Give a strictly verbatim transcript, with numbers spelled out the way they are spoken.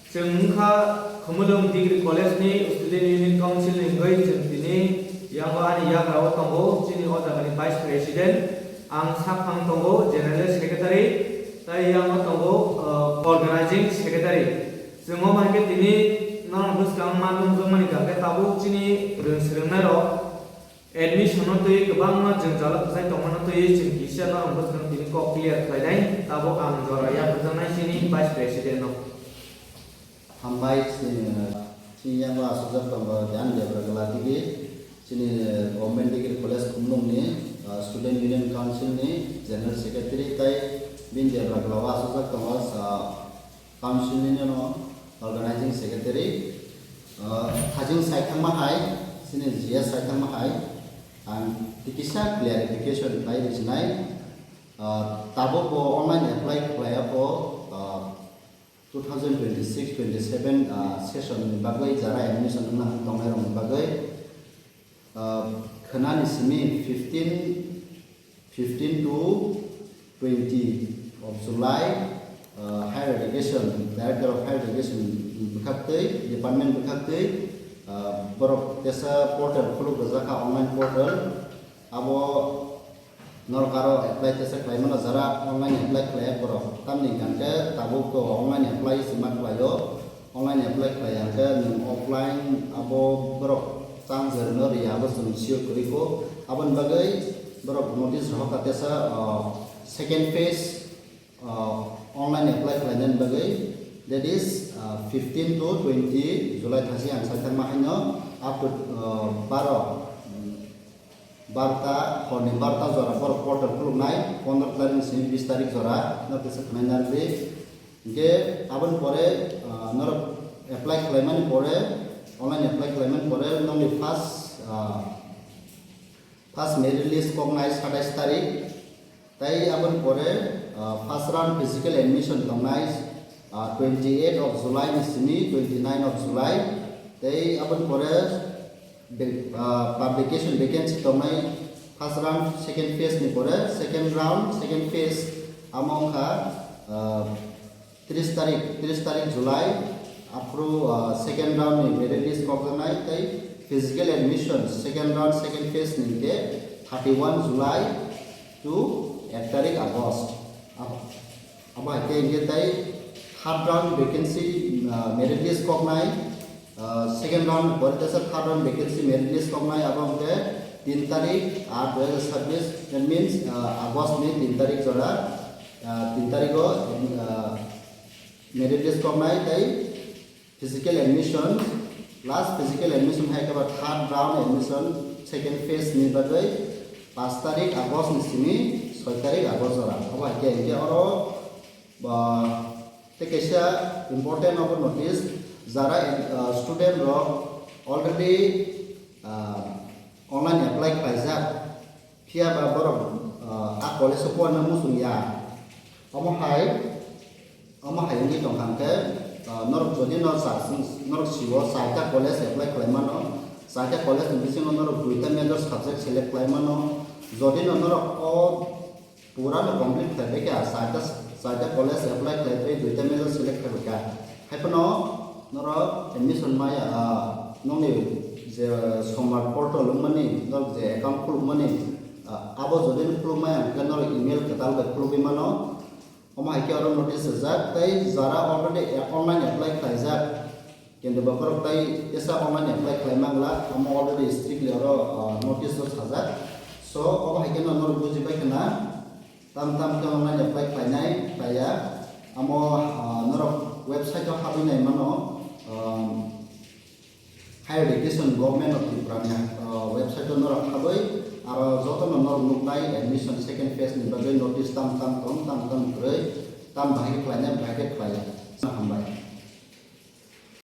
Chwng wngkha Khumulwng Degree College ni Student Union Council ni wngwi chwng tini yango ani yagra o tongo chini o jaga ni Vice President, ang sakphang tongo General Secretary, tei yango tongo, uh, Organizing Secretary. Chwng o hai khe tini norok bwskang ma nukjakmani kha khe tabuk chini rwng swrwngnairok admission no twi kwbangma jwngjalo kwchai tongmano twi chwng kisa norok bwskang tini kok clear khlainai. Tabuk ang jora yakarjaknai chini Vice President no. Hambai, chini, chini yango aswkjak tongo Jan Debra Gala tigi, chini Government Degree College Khumlung ni, uh, Student Union Council ni General Secretary tei bini Debra Gala o aswkjak tongo, uh, Council ni no Organizing Secretary, uh, hajing sai thangma hai, chini G S sai thangma hai, ang tikisa clarification khlai rwchinai, uh, tabuk bo online apply khlai ya bo, uh, two thousand twenty-six twenty-seven, uh, session ni bagwi jara admission wngna tongnai rokni bagwi, uh, khwnani simi fifteen, fifteen to twenty of July, uh, Higher Education, Director of Higher Education bwkhaktwi, department bwkhaktwi, uh, borok tesa portal khuluk rwjakha, online portal. Abo norok aro apply tesa khlai mano, jara online apply khlai borok. Tamni hwnkhe tabuk to online apply se ma khlaio. Online apply khlai hwnkhe nwng offline abo borok chance rwno rwya abo chwng sure kwrwi kho. Aboni bagwi borok notice rohorkha tesa, uh, second phase, uh, online apply khlainani bagwi, that is, uh, fifteen to twenty July thasi ang sai thangma haino up to, uh, baro, um, barta, horni barta jora borok portal khuluknai, pondro tarik ni simi bis tarik jora no kisa khnai narwgwi. Hingke aboni pore, ah, norok apply khlaimani pore, online apply khlaimani pore nongni first, ah, first merit list koknai satais tarik. Tei aboni pore, ah, first round physical admission tongnai, ah, twenty eight of July ni simi twenty nine of July. Tei aboni pore be-, ah, publication vacancy tongnai first round, second phase ni pore, second round, second phase amo wngkha, ah, tris tarik, tris tarik July, aphuru, ah, second round ni merit list kokjaknai tei physical admission second round, second phase ni hwnkhe thirty one July to ek tarik August. Abo, abo hai khe hwnkhe tei third round vacancy, ah, merit list koknai, ah, second round pore tesa third round vacancy merit list koknai, abo hwnkhe tin tarik aat dui hazar sabbish, that means, ah, August ni tin tarik jora, ah, tin tarik o, ah, merit list koknai tei physical admission, last physical admission hai khe ba third round admission second phase ni bagwi paanch tarik August ni simi soi tarik August jora. Abo hai khe hwnkhe oro, ba, tei kaisa important abo notice, jara, uh, student rok already, uh, online apply khlaijak, phiya ba borok, uh, a college o porna muchung ya. Omo hai, omo hai wngwi tong kha hwnkhe, ah, norok jodi no sa-, norok sio chaita college apply khlai mano, chaita college ni bisingo norok duita major subject select khlai mano, jodi no norok o pura no complete khlai bai kha, chaita, chaita college apply khlai bai duita major select khlai bai kha, hai phano norok admission maya, ah, nokni je somar portal wngmani, norok je account khulukmani, ah, abo jodi no khuluk maya hwnkhe norok email kwtal bai khulugwi mano. Omo hai khe oro notice rijak, tei jara already online apply khlaijak, kintu bokhorok tei tesa online apply khlai mangla, omo already strictly oro, ah, notice o sajak. So, omo hai kheno norok buji pai khna, tam tam khe online apply khlainai, khlaiya, omo, ah, norok website o habwi nai mano, ah, Higher Education Government of Tripura ni, uh, website o norok habwi aro jotono norok nuknai admission second phase ni bagwi notice tam tam tong, tam tam kwrwi, tam bahai khe khlainai, bahai khe khlaiya. Hambai.